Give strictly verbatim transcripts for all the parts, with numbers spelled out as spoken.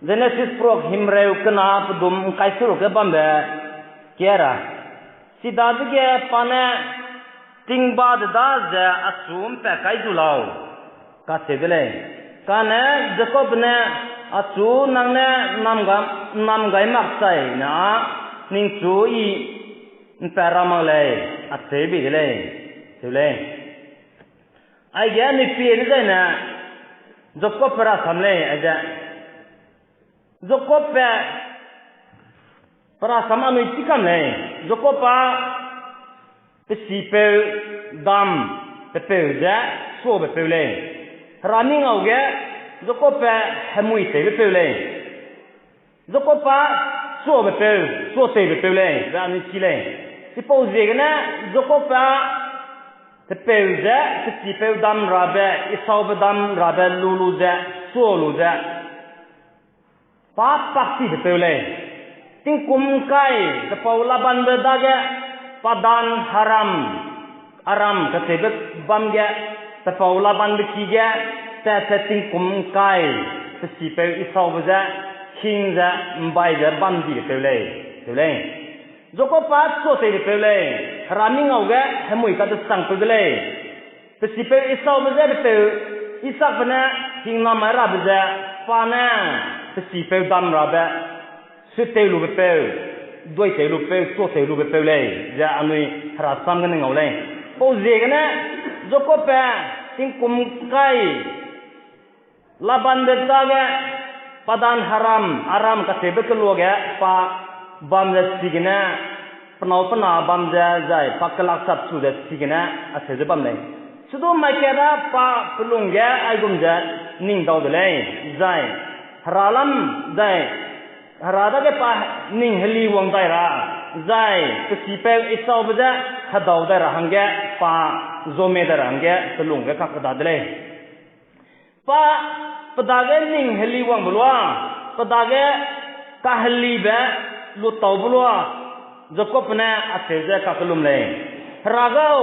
Jenesis prok himreu kena pedum ’ngkai seruk ge bambe kia ra. Chidadege pa ne tingba de da ze achu ’mpat kai zu lau, kacheu de lei. Kane Jakob ne, achu nang ne ’nnam ga, ’nnam gai makchai ne â ningchu I ’mpat ra mak lei, acheu bei de lei, cheu lei. Aige anui pie dezaine Jakobbe rasam lei, aige Jakobbe pe rasam anui chî kam lei. Jakob â pe sipeu dam pepeu ze suabepeu lei. Hera mingau ge Jakobbe hemui tewbepeu lei. Jakob â suabepeu, suatewbepeu lei, ze anui chî lei. Chipauziegene Jakob â pepeu ze pe sipeu dam rabe, Esaube dam rabe lu lu ze, sua lu ze, pa pakchibepeu lei. Tingkum ’ngkai, pepau Labanbe dage Padan Haram, Aram kacheube bam ge, pepau Labanbe ki ge, tat ze tingkum ’ngkai, pe sipeu Esaube je, hing ze, ’mbai ze bam dibepeu lei, teu lei. Jakob â suateibepeu lei, Hera mingau ge hemui kadesangpeu de lei. Pe sipeu Esaube je pepeu Isaakbe ne hingnam mai rabe ze, pa ne pe sipeu dam rabe, sutew lubepeu, duaitew lupeu, suatew lubepeu lei, ze anui Hera sam gene ngau lei. Pauziegene Jakobbe tingkum ’ngkai Labanbe dage Padan Haram, Aram kacheube keloa ge pa bam ze chigene, penâu pena bam ze zai pa kelaksap chu ze chigene acheu ze bam lei. Chidu mai kat â pa pelung ge aigum ze ning dau de lei, zai Hera lam, zai Hera dage pa ning heliwang dai ra, zai pe sipeu Esaube je hedau dai ra hangge pa zome dai ra hangge pelung ge kakeda de lei. Pa pe dage ning heliwangbe lua, pe dage kahelibe lutaube lua, Jakobbe ne acheu ze kakellum lei. Hera gau,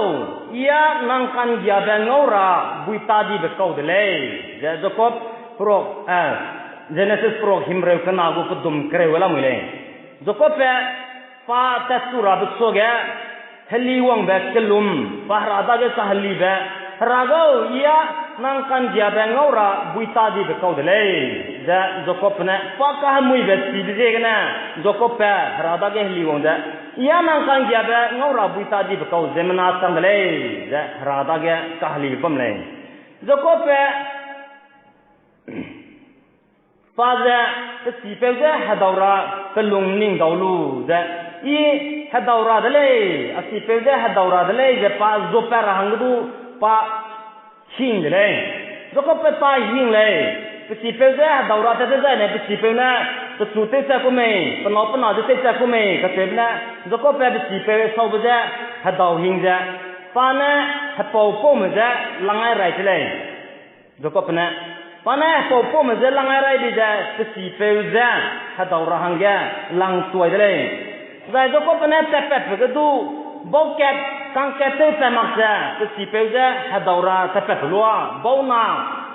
I â nang ka'nggiabe ngau ra buitadibe kau de lei, ze Jakob prok, eh, Jenesis prok himreu kena gu pedum kereu lamui lei. Jakobbe pa tatchu rabe suage, heliwangbe kellum, pa Hera dage kahelibe, Hera gau, I â nang ka'nggiabe ngau ra buitadibe kau de lei, ze Jakobbe ne pa kahemuibe chibe ziegene, Jakobbe Hera dage heliwang ze, I â nang ka'nggiabe ngau ra buitadibe kau ziemmena chang de lei, ze Hera dage kahelibe bam lei. Jakobbe pa ze, pe sipeu je hedau ra pelung ning dau lu ze, I hedau ra de lei, a sipeu je hedau ra de lei ze pa zuapat ra hangge du pa hing de lei. Jakobbe pa hing lei. Pe sipeu je hedau ra tat dezaine pe sipeu ne, pechu tewchat ku mei, penâu pena je tewchat ku mei kacheube ne, Jakobbe pe sipeu Esaube je hedau hing ze, pa ne hepau paume je langai rai de lei. Jakobbe ne, pa ne hepau paume je langai rai di ze pe sipeu je hedau ra hangge lang tuai de lei. Zai Jakobbe ne tatpatbe ge du, bau kat, kang kat tewpat mak ze, pe sipeu je hedau ra tatpatbe lua, bau na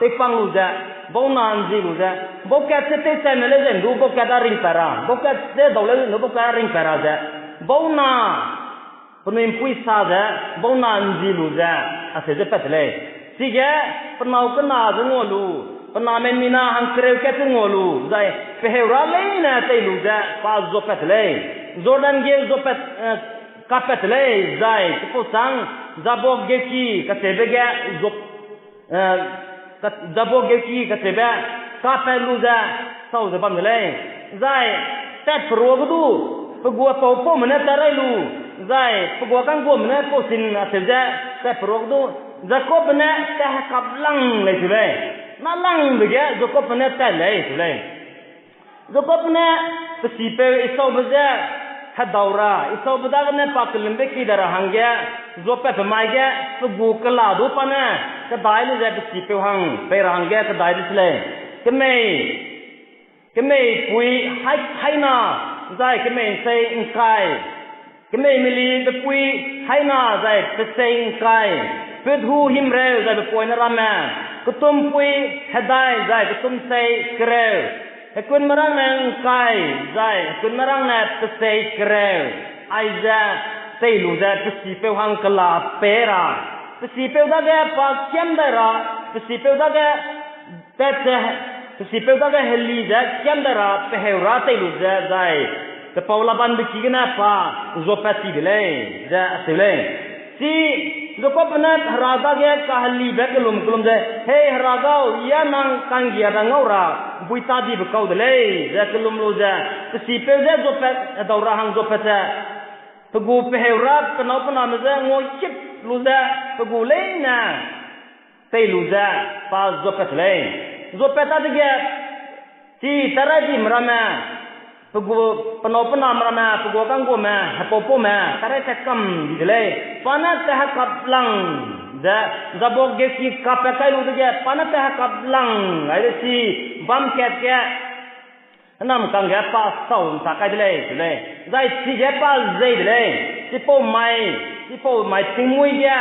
tewpang lu ze, bau na ’nzi lu ze, bau kat je tewchatme lei ze ’ndu bau kat â ringpat ra, bau kat je dau lei ze ’ndu bau kat â ringpat ra ze, bau na penui ’mpuî sa ze, bau na ’nzi lu ze, acheu ze pat de lei. Chige, penâu kena ze ngua lu, pe name mina hangkereu kat ze ngua lu, zai peheu ra leine tei lu ze pa zuapat de lei. Jordan geu zuapat, eh, kapat de lei, zai chipau châng Jabok geuki kacheube ge zuap, eh, ka-, Jabok geuki kacheube kapat lu ze sau ze bam de lei. Zai tatperua ge du, pe gu hepau paume ne tat rai lu, zai pe gu ka'ngguame ne pausin acheu ze tatperua ge du, Jakobbe ne tat hekap lang lei tu lei. Nâlangbe ge Jakobbe ne tat lei tu lei. Jakobbe ne pe sipeu Esaube je hedau ra, Esaube dagene pa kelumbe ki dai ra hangge, zuapatbe mai ge pe gu kela du pa ne kedai lu ze pe sipeu hang pei ra hangge kedai de se lei. Kemei, kemei pui hai, haina, zai kemei ’nsei ’ngkai, kemei melibe pui haina zai pesei ’ngkai, put hu himreu zai pepoine ramme, ketum pui hedai zai ketum sei kereu, Hekunmerângne ’ngkai, zai hekunmerângne pesei kereu, aize tei lu ze pe sipeu hang kela pei ra, pe sipeu dage pa kiam dai ra, pe sipeu dage tat ze, pe sipeu dage heli ze kiam dai ra, pe heu ra tei lu ze, zai pe pau Labanbe ki gene pa zuapat ti de lei, ze acheu lei. Chi Jakobbe ne Hera dage kahelibe kelum kelum ze, Hei Hera gau, I â nang ka'nggiabe ngau ra buitadibe kau de lei, ze kelum lu ze, pe sipeu je zuapat, hedau ra hang zuapat ze, pe gu pe heu ra pe nâu pe name je nguakit lu ze, pe gu leine tei lu ze, pa zuapat lei. Zuapat tâ dege, chi taraidime ramme, pe gu, pe nâu pe name ramme, pe gu ka'ngguame, hepaupaume, tarai tat kam di de lei. Pa ne pe hekap lang ze, zabuak geuki kapat kai lu dege, pa ne pe hekap lang gai de chi, bam kat ge, hênamkang ge pa sau ’ntak kai de lei, cheu lei. Zai chige pa zei de lei, chipau mai, chipau mai tingmuî ge,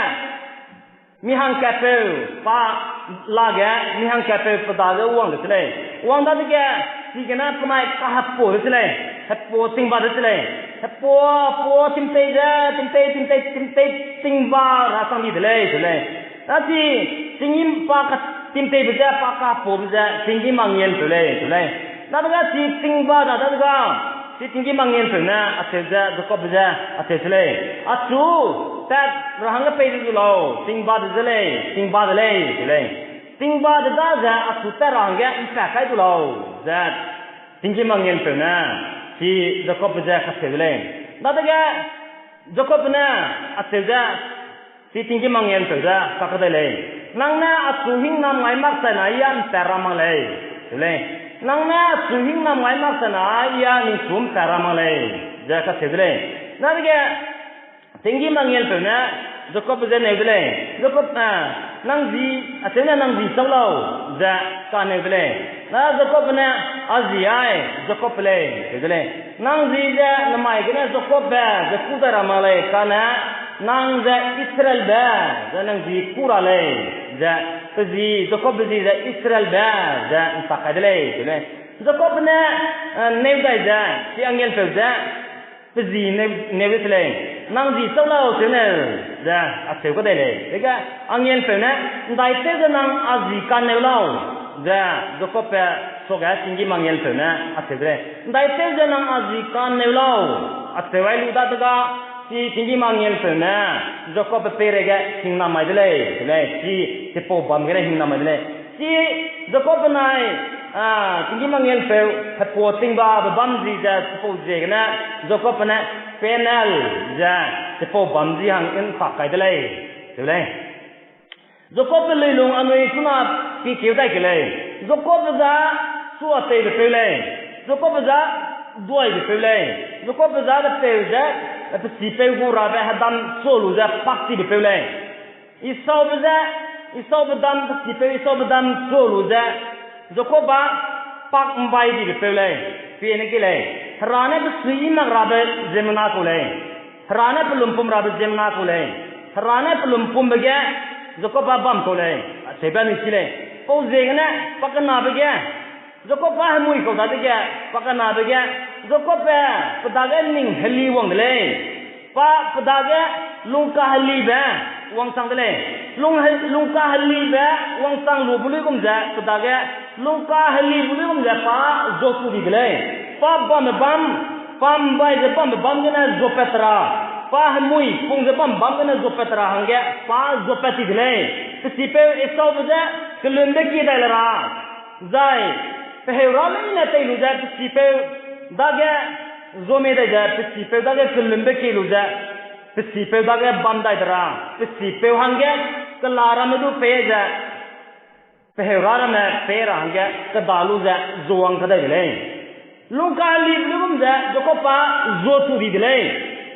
mi hangkatpeu, pa lage, mi hangkatpeu pe dage wang de se lei. Wang dadege, chigene penai kahepuâ de se lei. Hepuâ tingba de se lei. Hepuâ, puâ timtei ze, timtei, timtei, timtei, tingba ra chang di de lei, cheu lei. Dachi, tinggîm pa ka-, timteibe ze, pa kahepuâbe ze, tinggîm angelpeu lei, cheu lei. Dadege chi tingba da dadege, chi tinggîm angelpeu ne acheu ze, Jakobbe je, acheu se lei. Achu, tat ra hangge pei de zu lau, tingba de ze lei, tingba de lei, cheu lei. Tingba de daze achu tat ra hangge ’mpat kai du lau, ze tinggîm angelpeu ne, chi Jakobbe je kacheu de lei. Dadege, Jakobbe ne, acheu ze, chi tinggîm angelpeu je kakadai lei. Nang ne achu hingnam ngai mak chai na I â ’mpat ra mak lei, cheu lei. Nang ne achu hingnam ngai mak chai na I â ningchu ’mpat ra mak lei, ze kacheu de lei. Dadege, tinggîm angelpeu ne Jakobbe je neu de lei. Jakob, a, nang ji, acheu ne nang ji chau lau, ze kaneu de lei. Na Jakobbe ne, a ji ai, Jakobbe lei, cheu de lei. Nang ji ze namai gene Jakobbe ze kû dai ra mak lei, kane nang ze Israelbe, ze nang ji kû ra lei, ze pe ji, Jakobbe ji ze Israelbe, ze ’ntak kai de lei, cheu lei. Jakobbe ne, a, neu dai ze, chi angelpeu ze, pe ji neu, neu de se lei, nang ji chau lau cheu ne, ze acheu kadai lei. Dege angelpeu ne, ’ndaitew ze nang a ji kaneu lau, ze Jakobbe suage tinggîm angelpeu ne acheu de lei. ’Ndaitew ze nang a ji kaneu lau, acheu ai lu dadege, chi tinggîm angelpeu ne Jakobbe peireige hingnam mai de lei, de lei, chi chipau bam gene hingnam mai de lei. Chi Jakobbe nai, a, tinggîm angelpeu hepuâ tingbabe bam ji ze chipau ziegene, Jakobbe ne Peniel ze chipau bam ji hang ’ntak kai de lei, cheu lei. Jakobbe luilung anui chuna pikeu dai kei lei. Jakobbe ze suateibe peu lei. Jakobbe ze duaibepeu lei. Jakobbe ze depeu ze, pe sipeu gu rabe hedam chua lu ze pak tibepeu lei. Esaube ze, Esaube dam, pe sipeu Esaube dam chua lu ze, Jakob â pak ’mbai dibepeu lei, piene kei lei. Hera ne pe suiyi mak rabe ziemmena kau lei. Hera ne pe lumpum rabe ziemmena kau lei. Hera ne pe lumpumbe ge Jakob â bam kau lei, acheube anui chi lei. Pau ziegene, pakenabe ge, Jakob â hemui kau dadege, pakenabe ge, Jakobbe pe dage ning heli wang de lei. Pa pe dage lungkahelibe wangchang de lei. Lung he-, lungkahelibe wangchang lube luigum ze pe dage, lungkahelibe luigum ze pa zuachu di de lei. Pa bambe bâm, pa ’mbai ze bambe bâm gene zuapat ra, pa hemui pung ze bambe bâm gene zuapat ra hangge pa zuapat ti de lei. Pe sipeu Esaube je kelunbe kie dai le ra, zai pe heu ra leine tei lu ze pe sipeu dage zuamie dai ze pe sipeu dage kelunbe kie lu ze pe sipeu dage bam dai de ra, pe sipeu hangge kela ramme du pei ze, pe heu ra ramme pei ra hangge keda lu ze zuawang kadai de lei. Lungkahelibe luigum ze Jakob pa zuachu di de lei.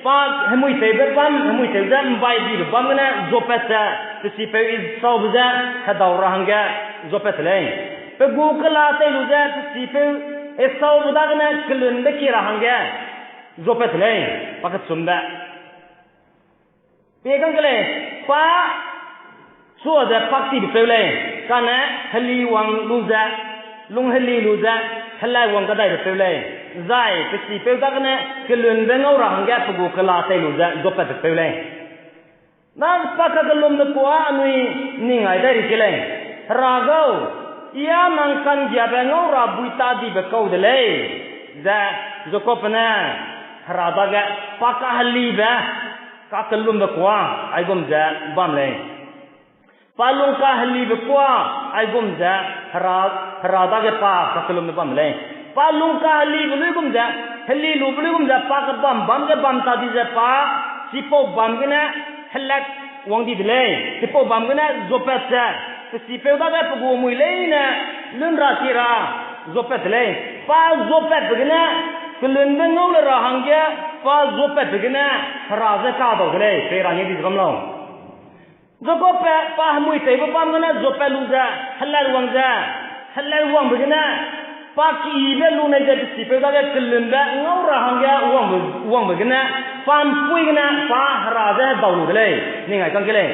Pa hemui tewbe bâm, hemui tew ze ’mbai dibe bâm gene zuapat ze, pe sipeu Esaube je hedau ra hangge zuapat te lei. Pe gu kela tei lu ze pe sipeu Esaube dagene kelunbe kie ra hangge zuapat te lei, pakechumbe. Pie kang ke lei, pa sua ze pak tibe peu lei, kane heli wang lu ze, lungheli lu ze, helatwang kadaibe peu lei. Zai pe sipeu dagene kelunbe ngau ra hangge pe gu kela tei lu ze zuapatbe peu lei. Na pa kakellumbe kuâ anui ning ai dai ri ke lei. Hera gau, I â nang ka'nggiabe ngau ra buitadibe kau de lei, ze Jakobbe ne Hera dage pa kahelibe kakellumbe kuâ aigum ze bam lei. Pa lungkahelibe kuâ aigum ze Hera, Hera dage pa kakellumbe bam de lei. Pa lungkahelibe luigum ze, heli lube luigum ze pa kebam bâm ge bam ta di ze pa chipau bâm gene helatwang di de lei. Chipau bâm gene zuapat ze, pe sipeu dage pe gu mui leine lun ra ti ra zuapat de lei. Pa zuapatbe gene kelunbe ngau le ra hangge, pa zuapatbe gene Hera je kadau de lei, pei ra nge di ze bam lau. Jakobbe pa hemui teibe bâm gene zuapat lu ze, helatwang ze, helatwangbe gene, pa keyibe lunei ze pe sipeu dage kelunbe ngau ra hangge wangbe, wangbe gene, pa ’mpui gene pa Hera je hedau lu de lei, ning ai kang ke lei.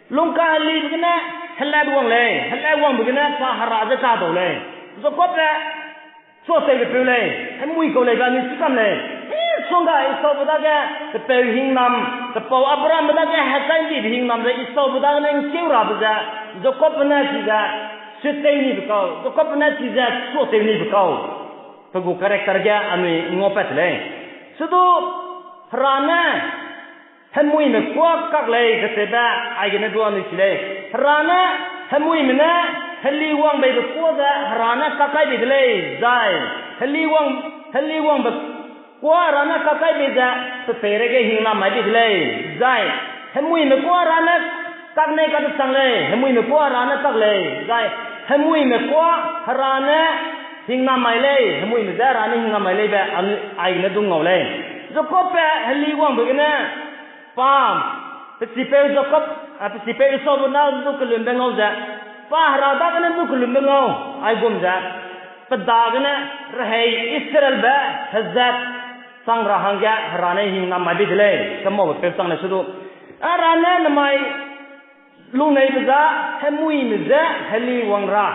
Lungkahelibe gene helatwang lei, helatwangbe gene pa Hera je kadau lei. Jakobbe suatewbe peu lei, hemui kau lei be anui chî kam lei. Misongga Esaube dage, pe peu hingnam, pe pau Abrahambe dage hekai ’ndibe hingnam ze Esaube dagene ’ngkeu rabe ze, Jakobbe ne chize, suatew nibe kau, Jakobbe ne chize suatew nibe kau. Pe gu character ge anui ngaupat lei. Sudu, Hera ne, hemuime kuâ kak lei kacheube, aigene du anui chi lei. Hera ne, hemuime ne, heliwang beibe kuâ ze Hera ne kak kai bei de lei, zai, heliwang, heliwangbe kuâ Hera ne kak kai bei ze, pe peireige hingnam mai bei de lei, zai, hemuime kuâ Hera ne kak nei kadesang lei, hemuime kuâ Hera ne kak lei, zai, hemuime kuâ Hera ne hingnam mai lei, hemuime je Hera ne hingnam mai lei be, anui aigene du ngau lei. Jakobbe heliwangbe gene, pa, pe chipeu Jakob, a, pe chipeu Esaube na du kelunbe ngau ze, pa Hera dagene du kelunbe ngau, aigum ze, pe dagene rehei Israelbe hezat chang ra hangge Hera ne hingnam mai bei de lei, kemaube peu chang lei sudu. Hera ne nemai luneibe za, hemuime je heliwang ra.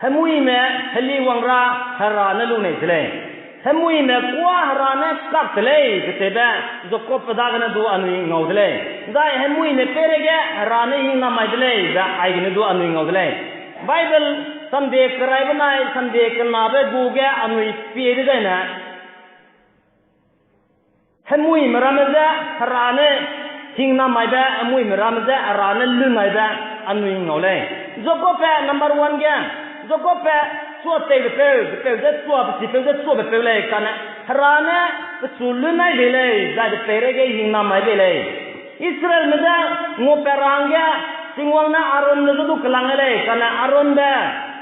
Hemuime heliwang ra Hera ne lunei de lei. Hemuime kuâ Hera ne kak de lei kacheube, Jakobbe dagene du anui ngau de lei. Zai hemuime peireige Hera ne hingnam mai de lei be aigene du anui ngau de lei. Bible Sunday kerai benai Sunday kenabe gu ge anui pie dezaine, hemuime ramme je Hera ne hingnam maibe, hemuime ramme je Hera ne lunaibe anui ngau lei. Jakobbe number one ge, Jakobbe suatewbe peu, pe peu je sua, pe chipeu je suabe peu lei, kane Hera ne pechu lunai bei lei, zai pe peireige hingnam mai bei lei. Israelme je nguapat ra hangge, Tingwang ne Aaronbe je du kelang lei, kane Aaronbe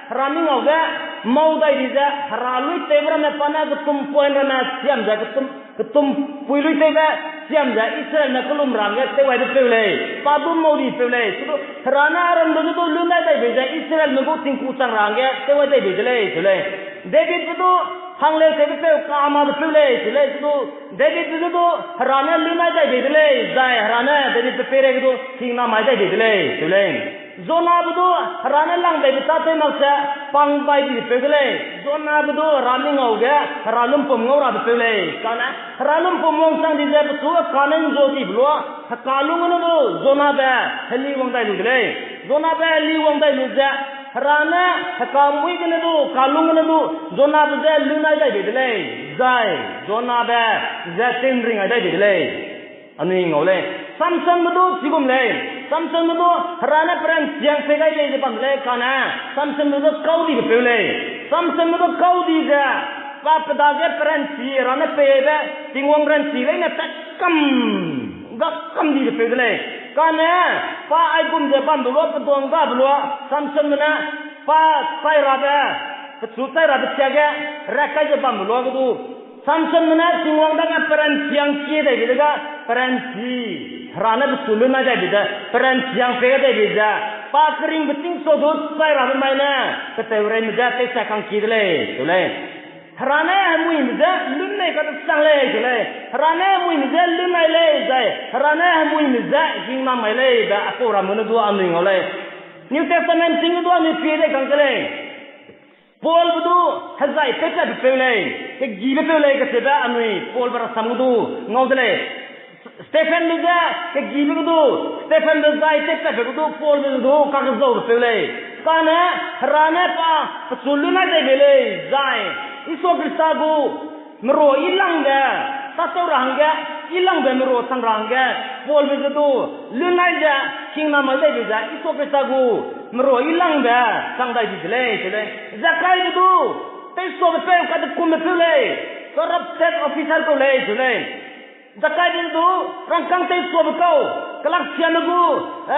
Hera mingau ge mau dai di ze, Hera luitewbe ramme pa ne ketum point ramme siam ze, ketum, ketum pui luitewbe siam ze Israelme kellum ra hangge tewgaibe peu lei, pa du mau di peu lei. Sudu Hera ne Aaronbe je du lunai dai bei ze Israelme gu tingku chang ra hangge tewgai dai bei de lei, seu lei. Davidbe du hangleu tewbe peu kamabe peu lei, seu lei. Sudu Davidbe je du Hera ne lunai dai bei de lei, zai Hera ne Davidbe peireige du hingnam mai dai bei de lei, seu lei. Jonabe du Hera ne lang beibe tâtew mak ze pang bai dibe peu de lei. Jonabe du Hera mingau ge Hera lumpum ngau rabe peu lei. Kane Hera lumpum wangchang di ze pechu heka ne nzua dibe lua, heka lung gene du Jonabe heliwang dai lu de lei. Jonabe heliwang dai lu ze, Hera ne heka mui gene du, heka lung gene du, Jonabe je lunai dai bei de lei. Zai Jonabe je tinring ai dai bei de lei. Anui ngau lei. Samsonbe du chigum lei. Samsonbe du Hera ne peranchiang pei gai bei ze bam de lei, kane Samsonbe du kau dibe peu lei. Samsonbe du kau di ze, pa pe dage peranchi Hera ne peibe, Tingwang ranchi leine tat kam, ga kam dibe peu de lei. Kane pa aigum ze bambe lua, pe duang gabe lua, Samsonbe ne pa chai rabe, pechu chai rabe chiage, rat kai ze bambe lua ge du, Samsonbe ne Tingwang dage peranchiang kie dai bei dega, peranchi, Hera ne pechu lunai dai bei ze, peranchiang pei gai dai bei ze, pa keringbe ting sa du chai rabe mai ne, peteureime je tewsa kang kie de lei, seu lei. Hera ne hemuime je lunai kadesang lei, seu lei. Hera ne hemuime je lunai lei, zai Hera ne hemuime je hingnam mai lei be apau ramme ne du anui ngau lei. New Testament ting ge du anui pie dei kang ke lei. Paulbe du hezai tewpatbe peu lei, kegibe peu lei kacheube anui Paulbe rasam ge du ngau de lei. Stephenbe ze kegibe ge du, Stephenbe zai tewpatbe ge du, Paulbe ze du kakezaube peu lei. Kane Hera ne pa pechu lunai dei bei lei, zai Isua Khrista gu merua yilangbe, tâtew ra hangge, yilangbe merua chang ra hangge, Paulbe ze du, lunai ze, hingnam mai dei bei ze, Isua Khrista gu merua yilangbe chang dai di de lei, cheu lei. Zakaibe du, tewsuabe peu, kadekumbe peu lei, corrupted officer kau lei, cheu lei. Zakaibe du, rangkâng tewsuabe kau, kelaksiame gu,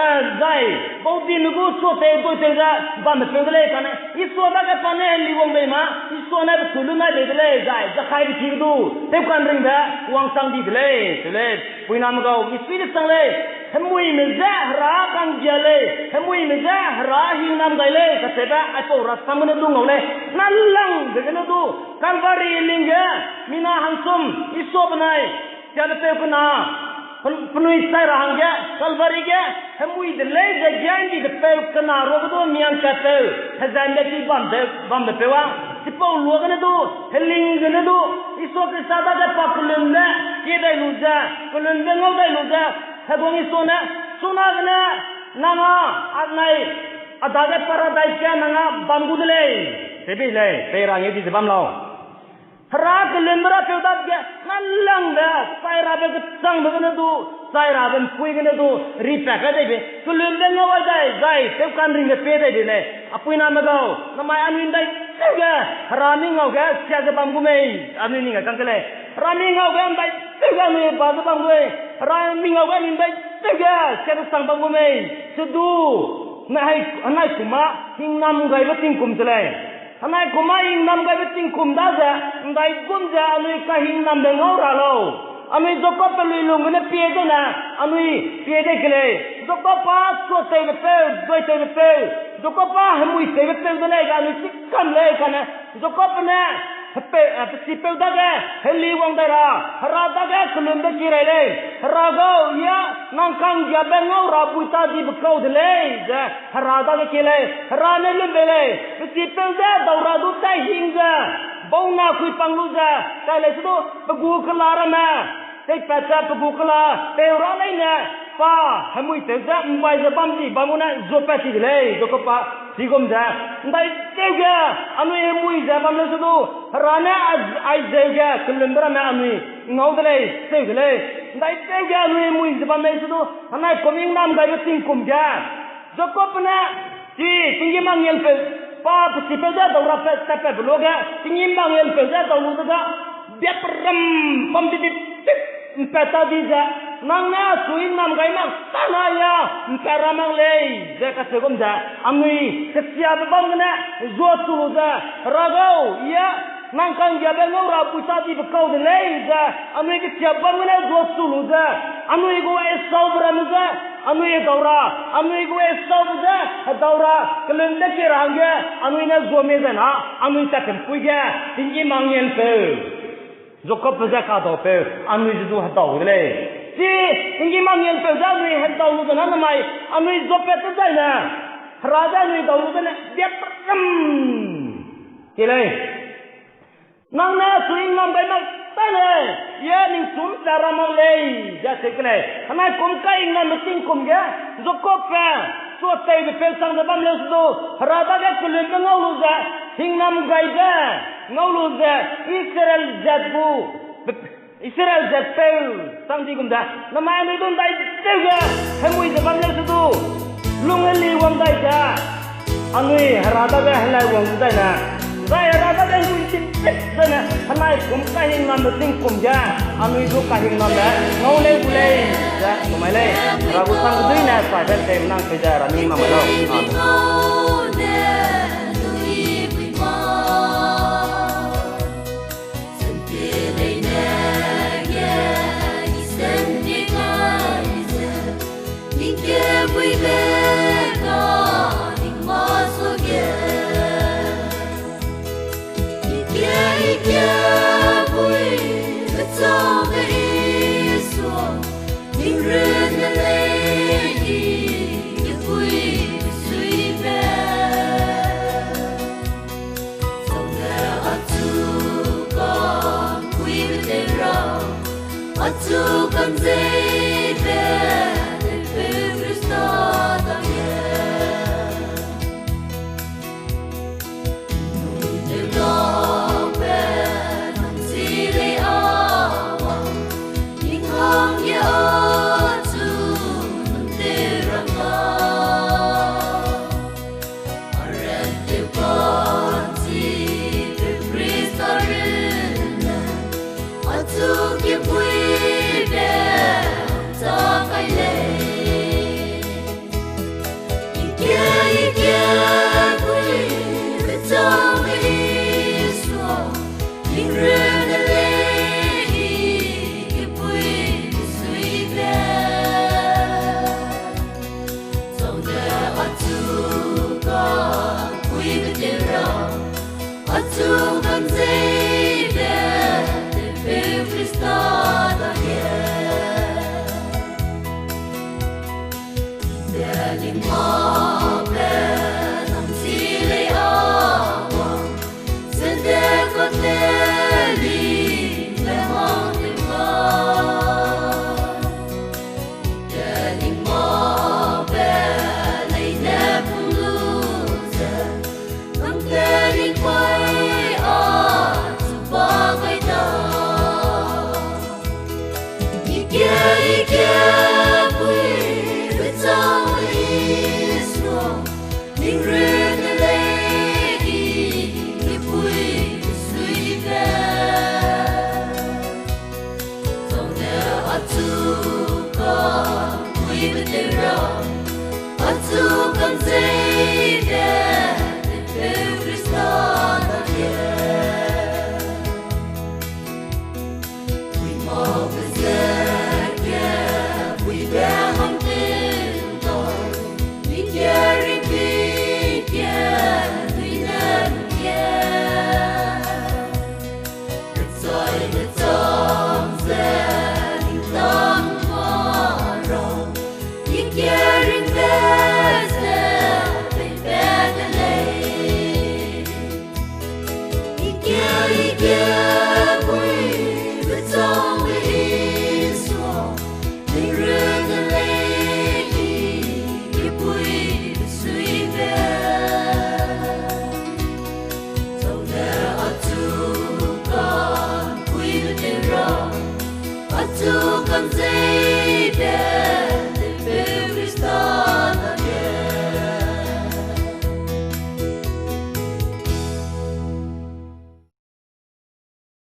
eh, zai, baudime gu suatew doitew ze bambe peu de lei kane, Isua dage pa ne heliwang bei ma, Isua ne pechu lunai bei de lei, zai Zakaibe ki du, tewka'nringbe wangchang di de lei, cheu lei. Puiname gau, misui desang lei, hemuime je Hera ka'nggia lei, hemuime je Hera hingnam gai lei kacheube aipau rasam gene du ngau lei, nalangbe gene du, Calvary ling ge, mina hangsum, Isua benai, siabe peu kena, pe-, penui chai ra hangge, Calvary ge, hemui de lei ze giandibe peu kena ruage du miangkatpeu, hezanbe ti bambe, bambe peu a, chipau luagene du, heling gene du, Isua Khrista dage pa kelunbe, kie dai lu ze, kelunbe ngau dai lu ze, Heguang Isua ne, chuna gene, nang â, anai, a dage paradise ge nang â bam gu de lei, tewbe lei, pei ra ngeu di ze bam lau. Hera kelunbe rapeu dage, nalangbe, chai rabe kechangbe gene du, chai rabe ’mpui gene du, ripat kai dei bei, kelunbe ngau ai dai, zai, tewka'nringbe pie dai bei lei, a puiname gau, namai anui ’ndaitew ge, Hera mi ngau ge, sia ze bam gu mei, anui ning ge kang ke lei, Hera mi ngau ge ’ndaitew ge anui ba ze bam gu mei, Hera mi ngau ge anui ’ndaitew ge, sia ze sang bam gu mei, se du, nai, anai kum â, hingnam gaibe tingkum se lei. Anai kum â hingnam gaibe tingkum daze, ’ndaigum ze anui kahingnambe ngau ra lau. Anui Jakobbe luilung gene pie zene, anui pie dei ke lei. Jakob â suatewbe peu, doitewbe peu, Jakob â hemuitewbe peu de lei, ga anui chikam lei kane. Jakobbe ne, hepe-, eh, pechipeu dage, heliwang dai ra, Hera dage kelunbe ki rai lei. Hera gau, ya, nang ka'nggiabe ngau ra buitadibe kau de lei, ze, Hera dage kie lei, Hera ne lun bei lei, pechipeu ze dau ra du tai hing ze, bauna kuipang lu ze, kai lei se du, pe gu kela ramme, teipat ze pe gu kela, peu ra leine, pa, hemuitew ze, ’mbai ze bam di bam gune, zuapat ti de lei, Jakob â, chigum ze, ’ndaitew ge, anui hemui ze bam leu se du, Hera ne a-, aizeu ge, kelunbe ramme anui, ngau de lei, seu de lei, ’ndaitew ge, anui hemui ze bam leu se du, anai kum hingnam gaibe tingkum ge, Jakob ne, chi, tinggîm angelpeu, pa pechipeu ze dau ra pe-, tatpatbe luage, tinggîm angelpeu ze dau lu dega, biaperam, bam di di, ’mpat ta di ze, nang ne achu hingnam gai mak tâne ya, ’mpat ra mak lei, ze kacheu gum ze, anui, kesiabe bam gene, zuachu lu ze, Hera gau, ya, nang ka'nggiabe ngau ra buitadibe kau de lei, ze, anui kesiabe bam gene zuachu lu ze, anui gu Esaube ramme ze, anui hedau ra, anui gu Esaube ze, hedau ra, kelunbe kie ra hangge, anui ne zuame zai na, anui tatpempui ge, tinggîm angelpeu, Jakobbe ze kadaupeu, anui ze du hedau de lei. Chi, tinggîm angelpeu ze anui hedau lu ze na namai, anui zuapat te zai ne, Hera ze anui dau lu ze ne, biaperam, ke lei. Nang ne achu hingnam gai mak tâne, ye ning chu ’mpat ra mak lei, ze cheu ke lei. Anai kum kahingnambe tingkum ge, Jakobbe, suatewbe peu chang ze bam leu se du, Hera dage kelunbe ngau lu ze, hingnam gaibe, ngau lu ze, Israel zat gu, Israel zatpeu, chang di gum ze, namai anui du ’ndaitew ge, hemui ze bam leu se du, lung heli wang dai ze, anui Hera dage helai wang gu dai ne, zai Hera dage hemui ’nchipit dai ne, anai kum kahingnambe tingkum ge, anui du kahingnambe ngau lei gu lei, ze, namai lei, Hera gu sam kedui ne, saibe tei nang pei ze, Hera ning namai lau. Amen. Achu kanzeibe, Ipeu Khrista dage. Nung tewdau pe nang chi lei a wang, ning hangge achu nang tew ra ka. Aran tew ka'nchibe Khrista runne, achu kebuibe hangcha kai lei. Ike, ike, buibe chang mei sua, ning runne lei i kebuibe suibe. Chang de achu kabuibe tew ra, achu kanzei